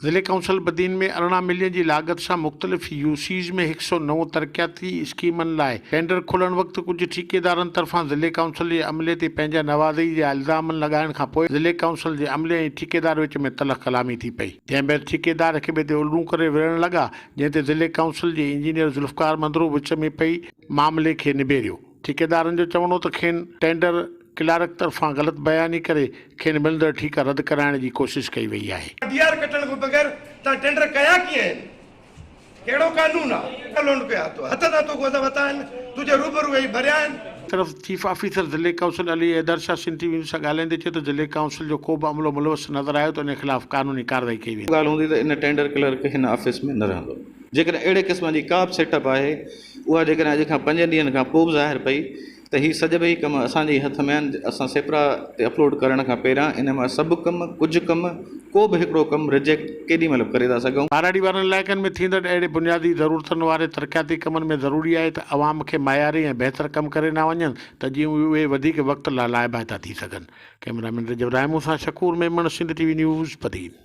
ضلعي council Badin ۾ 18 million جي لاڳت سان مختلف يو سيز ۾ 109 ترقياتي اسڪيمن لاء ٽينڊر کولڻ وقت ڪجهه ٺيڪيدارن طرفان ضلعي ڪائونسل جي عملي تي پنهنجا نوازئي جا الزام لڳائڻ کانپوء ضلعي ڪائونسل جي عملي ۽ ٺيڪيدار وچ ۾ تلخ ڪلامي ٿي پئي. جنهن بعد ٺيڪيدار هڪ ٻئي تي الرون ڪري وڙهڻ لڳا، جنهن تي ضلعي ڪائونسل جي انجنيئر ذوالفقار منڌرو وچ ۾ پئي معاملي کي نبيريو. ٺيڪيدارن جو چوڻ هو ته کين ٽينڊر ڪلارڪ طرفان غلط بياني ڪري کين ملندڙ ٺيڪا رد ڪرائڻ جي ڪوشش ڪئي وئي آهي. ڊي آر ڪٽڻ کان بغير توهان ٽينڊر ڪيا ڪيئن آهن؟ ڪهڙو قانون آ؟ لونڊ پيا تو هٿ تان توکون اسان وتا آهن، تنهنجي روبرو ويهي ڀريا آهن. طرف چيف آفيسر ضلعي council Ali Haider Shah Sindh T V news سان ڳالهائيندي چيو ته ضلعي ڪائونسل جو ڪو به عملو ملوث نظر آيو ته ان خلاف قانوني ڪارروائي ڪئي ويندي. ڳالهه هوندي ته ان ٽينڊر ڪلرڪ هن آفيس ۾ نه رهندو. جيڪڏهن اهڙي قسم جي ڪا به سيٽ اپ آهي اها جيڪڏهن اڄ کان پنجن ڏينهن کان پوء به ظاهر پئي ته هي سڄ ٻئي ڪم اسان جي ئي هٿ ۾ آهن، اسان سيپرا تي اپلوڊ ڪرڻ کان پهريان ان مان سڀ ڪم، ڪجهه ڪم، ڪو به هڪڙو ڪم رجيڪٽ ڪيڏي مهل به ڪري ٿا سگهون. ٻهراڙي وارن علائقن ۾ ٿيندڙ اهڙي بنيادي ضرورتن واري ترقياتي ڪمن ۾ ضروري آهي ته عوام کي معياري ۽ بهتر ڪم ڪري ڏنا وڃن ته جيئن اهي وڌيڪ وقت لاء لاڀائتا ٿي سگهن. ڪئميرا مين رجب راهمون سان Shakoor Memon, Sindh T V news, Badin.